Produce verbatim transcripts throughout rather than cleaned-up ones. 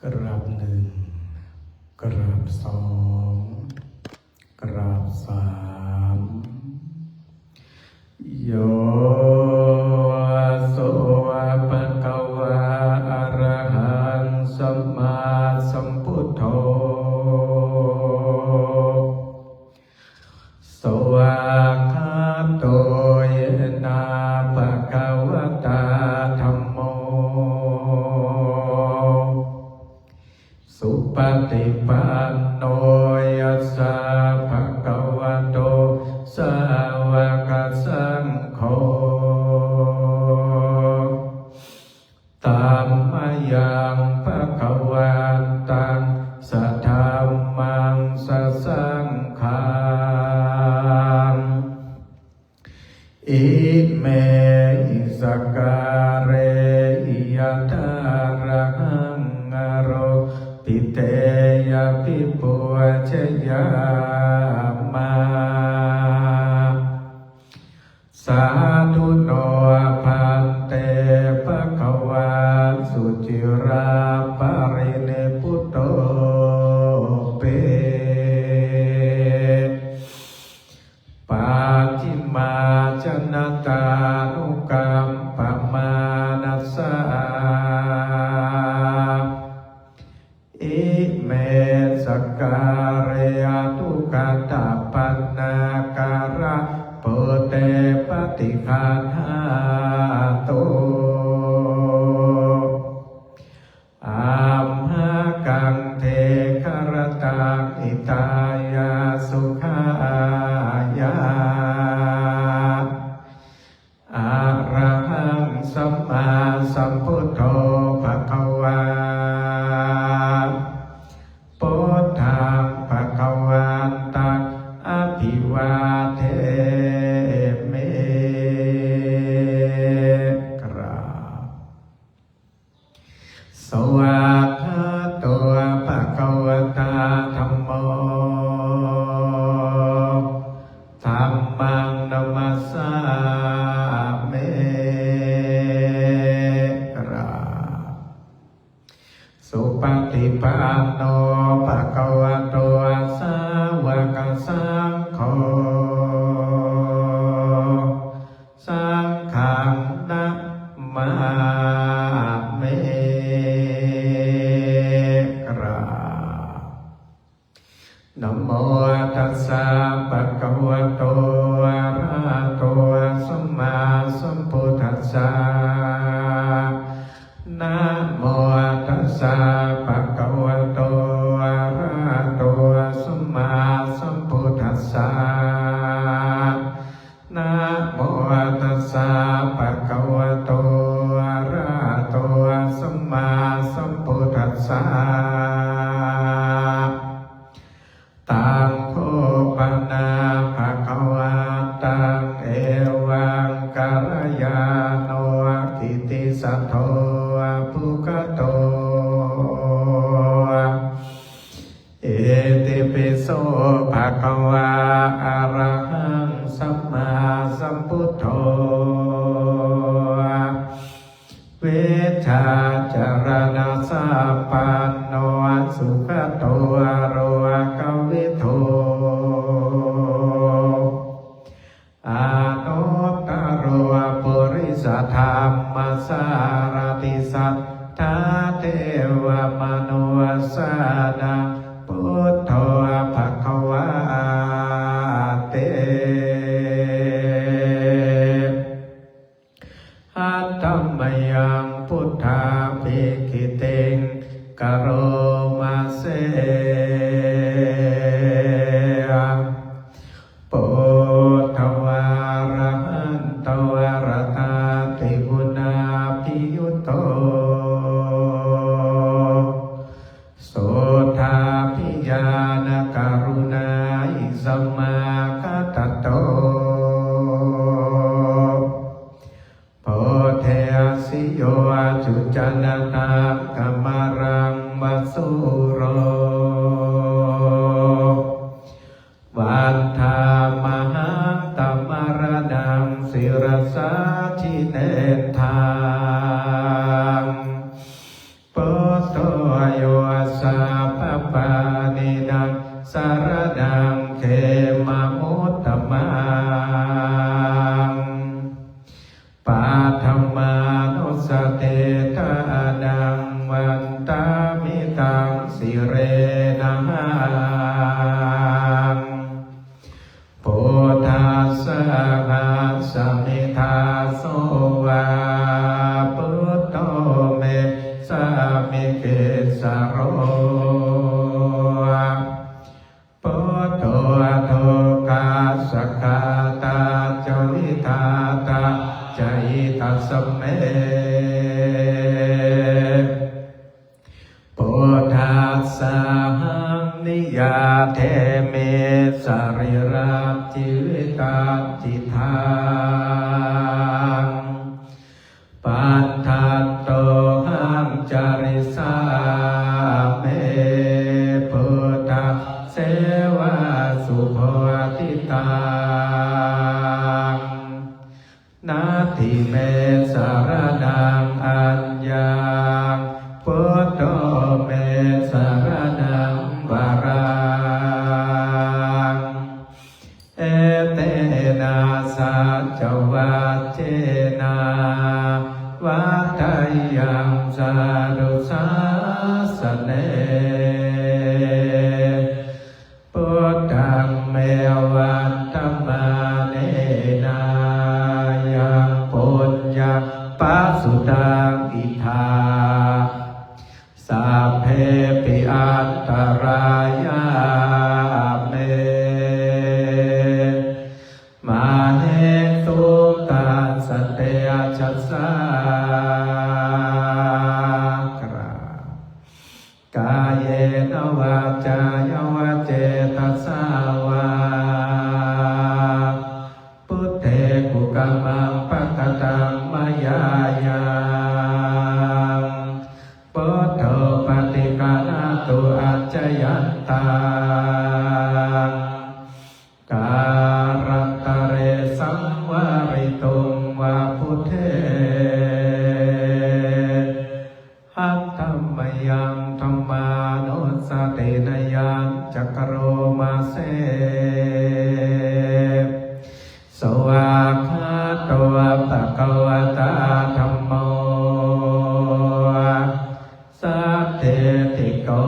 กราบหนึ่ง กราบสอง กราบสาม Yo so bhagavā arahaṃ sammāsambuddho, svākkhāto yena bhagavatā dhammo, supaṭipanno yassa bhagavato sāvakasaṅgho, tammayaṃ bhagavantaṃ sadhammaṃ sasaṅghaṃ, imehi sakkārehi yathārahaṃ āropiteyyābhipūjayāma. Sādhu no bhante bhagavā suciraparinibbutopi, pacchimājanatānukampamānasā, ime sakkāre anuggatapaṇṇākārabhūte paṭiggaṇhātu amhākaṃ dīgharattaṃ hitāya sukhāya. Arahaṃ sammāsambuddho bhagavā, buddhaṃ bhagavantaṃ abhivādemi. กราบ Svākkhāto bhagavatā dhammo, dhammaṃ namassāmi. กราบ Supaṭipanno bhagavato sāvakasaṅgho, saṅghaṃ namāmi. กราบ Namo tassa bhagavato arahato sammāsambuddhassa. Namo tassa bhagavato arahato sammāsambuddhassa. Namo tassa bhagavato arahato sammāsambuddhassa. Taṃ kho pana bhagavantaṃ evaṃ kalyāṇo kittisaddo abbhuggato. Itipi so bhagavā arahaṃ sammāsambuddho vijjācaraṇasampanno sugato lokavidū anuttaro purisadammasārathi satthā devamanussānaṃ buddho bhagavāti. Handa mayaṃ buddhābhigītiṃ karoma se. Buddhavārahantavaratādiguṇābhiyutto sotthābhiñāṇakaruṇāhi samāgatatto bodhesi yo cuncaṇṇataṃ kamalaṃ va sūro vandāmahaṃ tamaraṇaṃ sirasā jinendaṃ. Buddho yo Kessaro. Buddho dukkhassa ghātā ca vidhātā ca hitassa me. Buddhassāhaṃ niyyādemi sarīrañjīvitañcidaṃ. Pañcattohaṃ carissāmi buddhasseva subodhitaṃ. Natthi me saraṇaṃ aññaṃ, buddho me saraṇaṃ varaṃ. Etena saccavajjena vaḍḍheyyaṃ satthu sāsane. Buddhaṃ me vandamānena yaṃ puññaṃ pasutaṃ idha, sabbepi antarāyā me māhesuṃ tassa tejasā. Kāyena vācāya va cetasā vā, buddhe kukammaṃ pakataṃ mayā yaṃ, buddho paṭiggaṇhatu accayantaṃ, kālantare saṃvarituṃ va buddhe. Handa mayaṃ dhammānussatinayañca karoma se. Svākkhāto bhagavatā dhammo, sandiṭṭhiko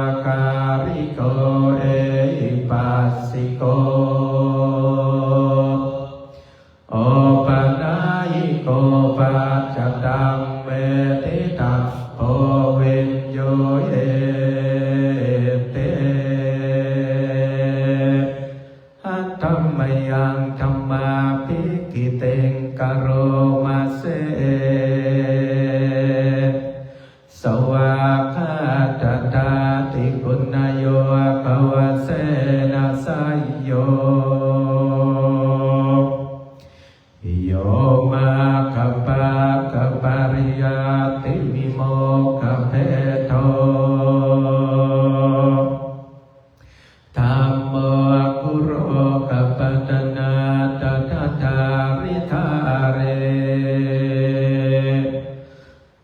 akāliko ehipassiko, opanayiko paccattaṃ veditabbo viññūhīti. Handa mayaṃ dhammābhigītiṃ karoma se. Svākkhātatādiguṇayogavasena seyyo, yo māggaphaggapariyattimimokkhabhedo, dhammo kulokapatanā tadadhāridhārī,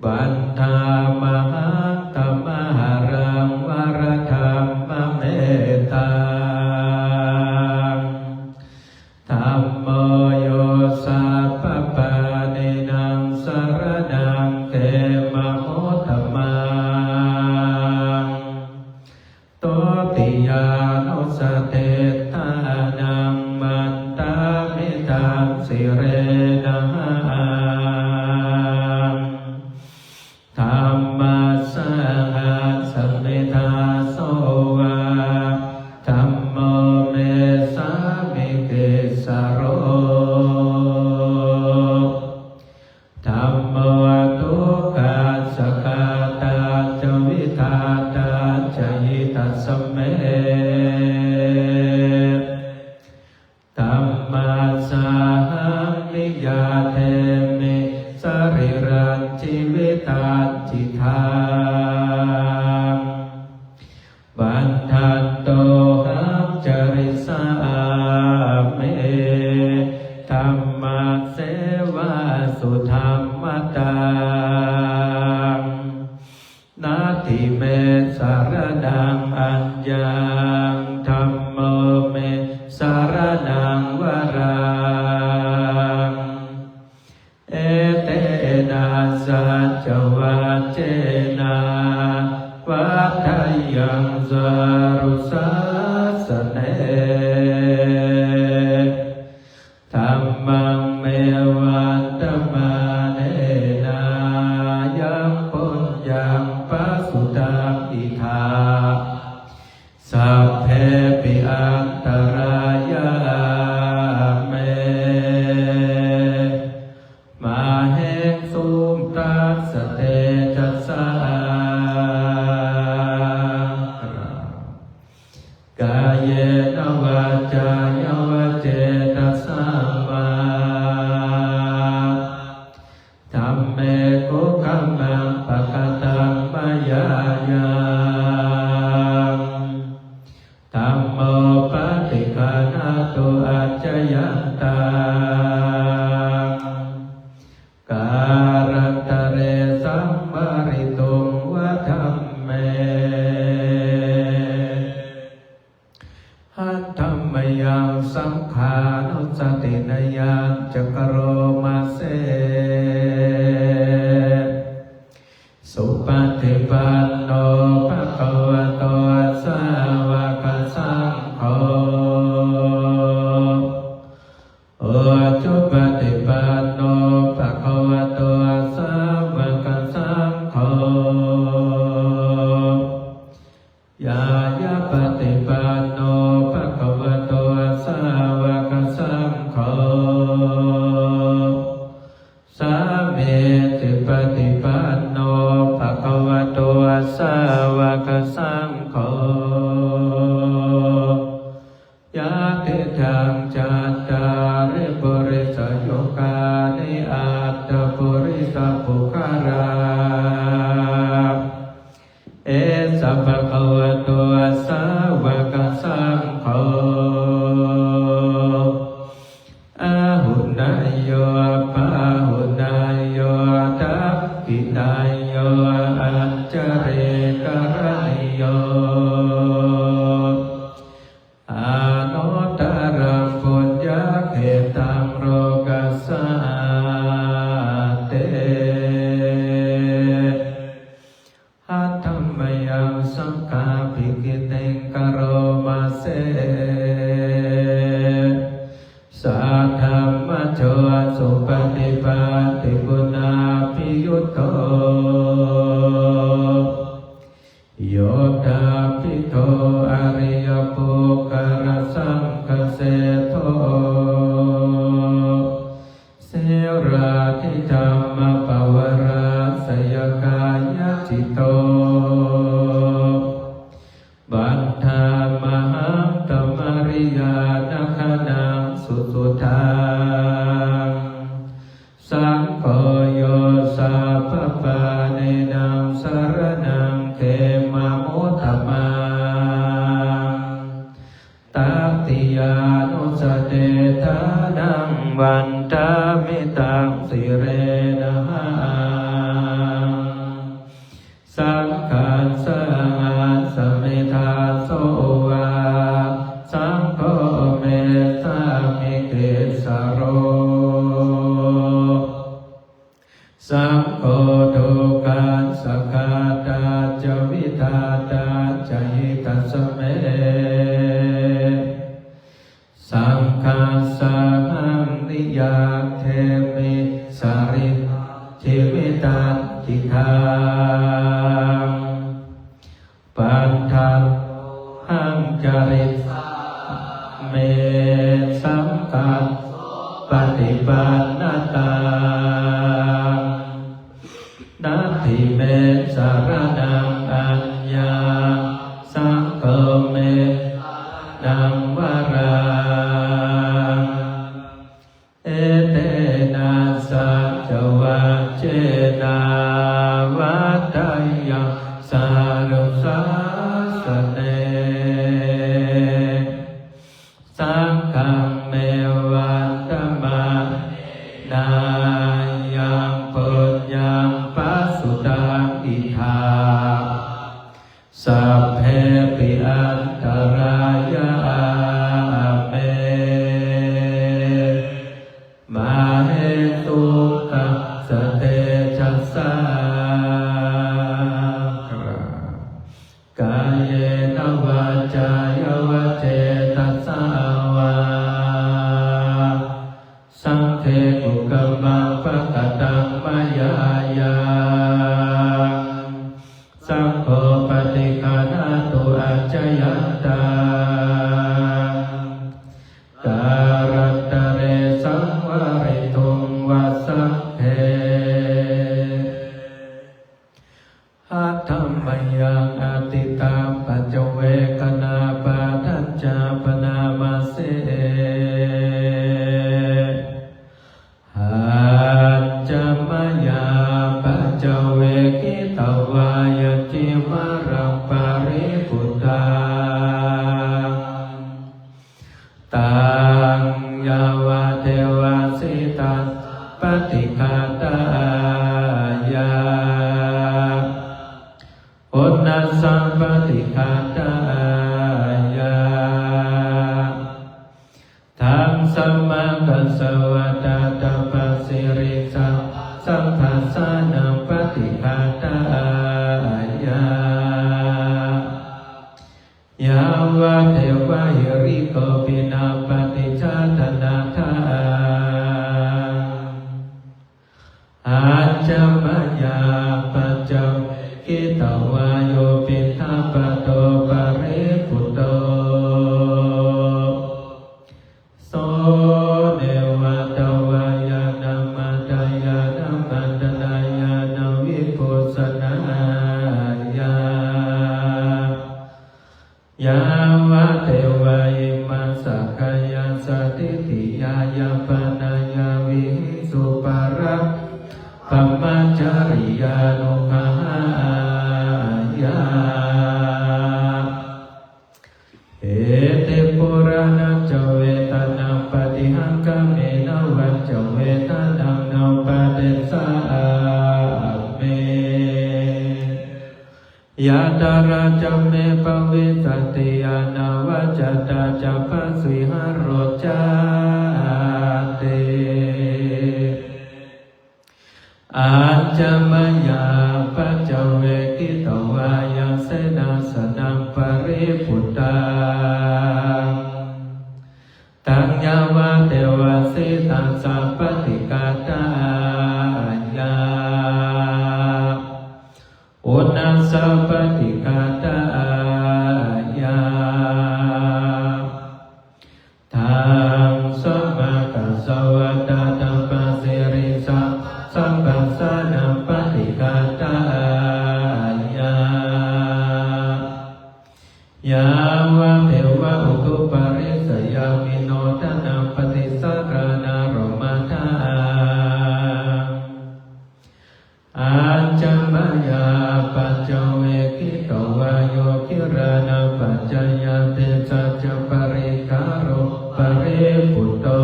vandāmahaṃ tamaharaṃ varadhammametaṃ. Dhammo yo sabbapāṇīnaṃ saraṇaṃ khemamuttamaṃ, dutiyānussatiṭṭhānaṃ vandāmi taṃ sirenahaṃ. Dhammassāhasmi dāso va, dhammo me sāmikissaro. Dhammo dukkhassa ghātā ca vidhātā ca hitassa me. Dhammassāhaṃ niyyādemi sarīrañjīvitañcidaṃ. Vandantohaṃ carissāmi dhammasseva sudhammataṃ. Natthi me saraṇaṃ aññaṃ, dhammo me saraṇaṃ varaṃ. Etena saccavajjena vaḍḍheyyaṃ satthu sāsane. Dhammaṃ me vandamānena yaṃ puññaṃ pas no bhagavato sāvakasaṅgho, ujupaṭipanno bhagavato sāvakasaṅgho, ñāyapaṭipanno bhagavato sāvakasaṅgho, sāmīcipaṭipanno bhagavato sāvakasaṅgho, yadidaṃ cattāri purisayugāni aṭṭha purisapuggalā, esa bhagavato sāvakasaṅgho, āhuneyyo pāhuneyyo dakkhiṇeyyo añjalikaraṇīyo, anuttaraṃ puññakkhettaṃ lokassāti. Handa mayaṃ saṅghābhigītiṃ karoma se, saddhammajo supaṭipattiguṇābhiyutto, yoṭṭhabbidho ariyapuggalasaṅghaseṭṭho, sīlādidhammapavarāsayakāyacitto, vandāmahaṃ tamariyāna gaṇaṃ susuddhaṃ. Saṅgho yo sabbapāṇīnaṃ saraṇaṃ khemam uttamaṃ, tatiyānussatiṭṭhānaṃ vandāmi taṃ sirenahaṃ. Saṅghaṃ sahassami dāso va, saṅgho me sāmikissaro. Saṅgho dukkhassa ghātā ca vidhātā ca hitassa me. Saṅghassahaṃ niyyādemi sarīrañjīvitañcidaṃ. Paṭhavitthaṃ carissāmi saṅghaṃ sopaṭipannataṃ. Natthi me saraṇaṃ aññaṃ, saṅgho me saraṇaṃ varaṃ. Etena saccavajjena vaḍḍheyyaṃ satthu sāsane. Saṅghaṃ me vandamānena yaṃ puññaṃ pasutaṃ idha, sabbepi antarāyā me māhesuṃ tassa tejasā. Kāyena vācāya va cetasā vā, saṅghe kukammaṃ pakataṃ mayā yaṃ, saṅgho paṭiggaṇhatu accayantaṃ, kālantare saṃvarituṃ va saṅghe. Handa mayaṃ atītaṃ paccavekkhaṇapāṭhañca bhaṇāma se. Handa mayā paccavekkhitvā yaṃ cīvaraṃ paribhuttaṃ, taṃ yāvadeva sītassa paṭighātāya, uṇhassa paṭighātāya, dhammasamaggassa vātātapasiriṃsapassānaṃ paṭighātāya, Yāvadeva imassa kāyassa ṭhitiyā yāpanāya vihiṃsuparatā brahmacariyānuggahāya. Iti purāṇañca vedanaṃ paṭihaṅkhāmi navañca vedanaṃ na uppādessāmi. Yathāladdhaṃ me bhavissati anavajjatā ca bhāsuvihāro cāti. Ajja mayā apaccavekkhitvā yaṃ senāsanaṃ paribhuttaṃ, taṃ yāvadeva sītassa paṭighātāya, uṇhassa paṭighātāya, dhammasākacchā vātatapasiriṃsammā sabbasānaṃ paṭighātāya, yāvadeva utuparissayavinodanaṃ paṭisallānāromataṃ. Ajja mayā apaccavekkhitvā yo gilānapaccayabhesajjaparikkhāro paribhutto,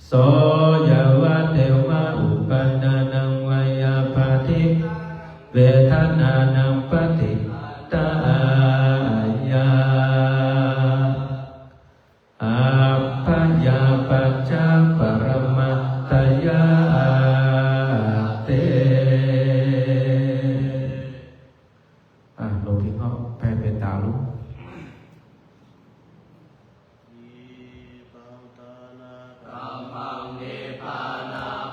so yāvadeva uppannānaṃ veyyābādhikānaṃ vedanānaṃ paṭighātāya, abyāpajjhaparamatāyāti. อ่ะ หลวงพี่เขาแผ่เมตตาลูก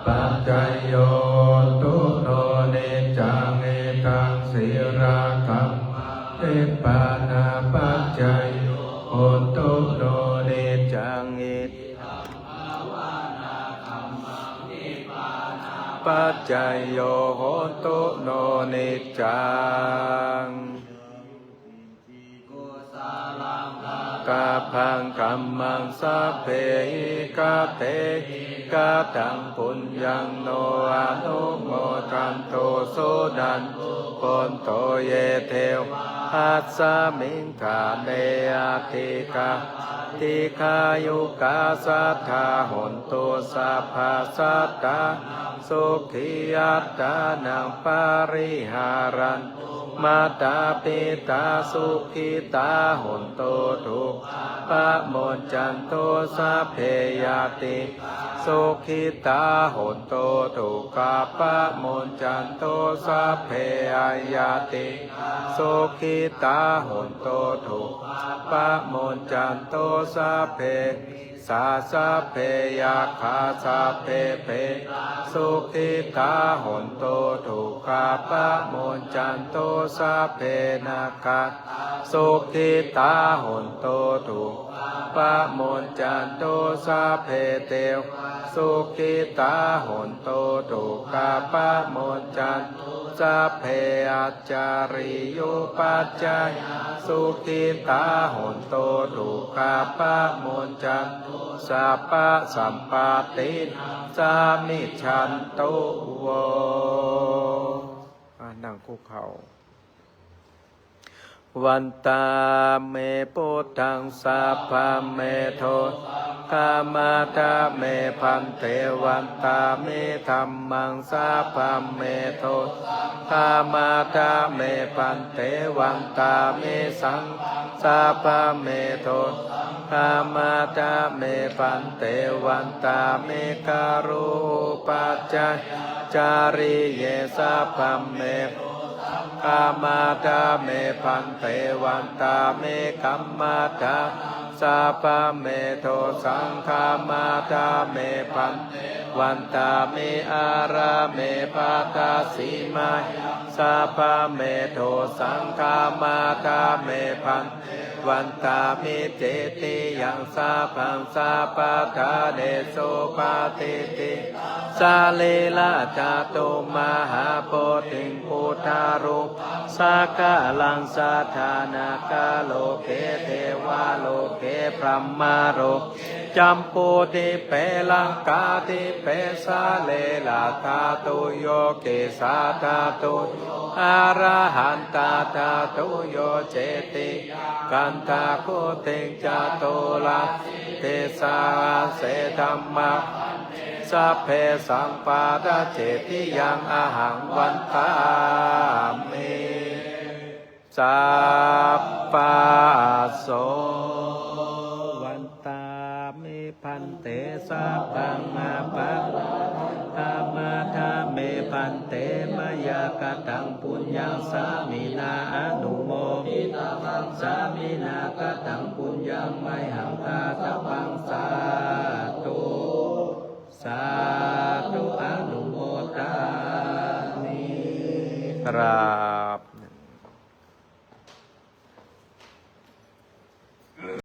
Paccayo hotu no niccaṃ, idaṃ sīlakammaṃ nibbānapaccayo hotu no niccaṃ, idaṃ bhāvanākammaṃ nibbānapaccayo hotu no niccaṃ. Kusalaṃ atabbaṃ kammaṃ sabbehi katehi kataṃ puññaṃ no anumodantu suṇantu bhonto ye devā asmiṃ ṭhāne adhigatā dīghāyukā sadā hontu sabbasattānaṃ sukhī attānaṃ pariharantu. Mātā pitā sukhitā hontu dukkhā pamuñcantu sabbe ñātikā sukhitā hontu dukkhā pamuñcantu sabbe aññātikā sukhitā hontu dukkhā pamuñcantu sabbe pisā sabbe yakkhā sabbe petā sukhitā hontu dukkhā pamuñcantu sabbe nakkhattā sukhitā hontu dukkhā pamuñcantu sabbe devā sukhitā hontu dukkhā pamuñcantu sabbe ācariyupajjhāyā sukhitā hontu dukkhā pamuñcantu sabbasampattīnaṃ samijjhantu vo. อ่ะ นั่งคุกเข่า Vandāmi buddhaṃ sabbaṃ me dosaṃ khamatha me bhante, vandāmi dhammaṃ sabbaṃ me dosaṃ khamatha me bhante, vandāmi saṅghaṃ sabbaṃ me dosaṃ khamatha me bhante, vandāmi guru upajjhāyācariye sabbaṃ me dosaṃ khamatha me bhante, vandāmi kammaṭṭhānaṃ Sabbaṃ me dosaṃ khamatha me bhante, vandāmi ārāme padāsi mayaṃ. Sabbaṃ me dosaṃ khamatha me bhante, vandāmi cetiyaṃ. Sabbaṃ sabbaṭṭhānesu patiṭṭhitaṃ, sarīradhātu mahābodhiṃ buddharūpaṃ sakalaṃ sadā, nāgaloke devaloke brahmaloke, jambudīpe laṅkādīpe, sarīradhātuyo kesādhātuyo arahantāthātuyo, cetiyaṃ gandhakuṭiṃ caturāsītisahassi dhammā, sabbesaṃ pattacetiyaṃ ahaṃ vandāmi sabbaso. Vandāmi bhante sabbaṃ aparādhaṃ khamatha me bhante, mayā kataṃ puññaṃ sāminā anumoditabbaṃ, sāminā kataṃ puññaṃ mayhaṃ dātabbaṃ, sādhu sādhu anumodāmi. กราบ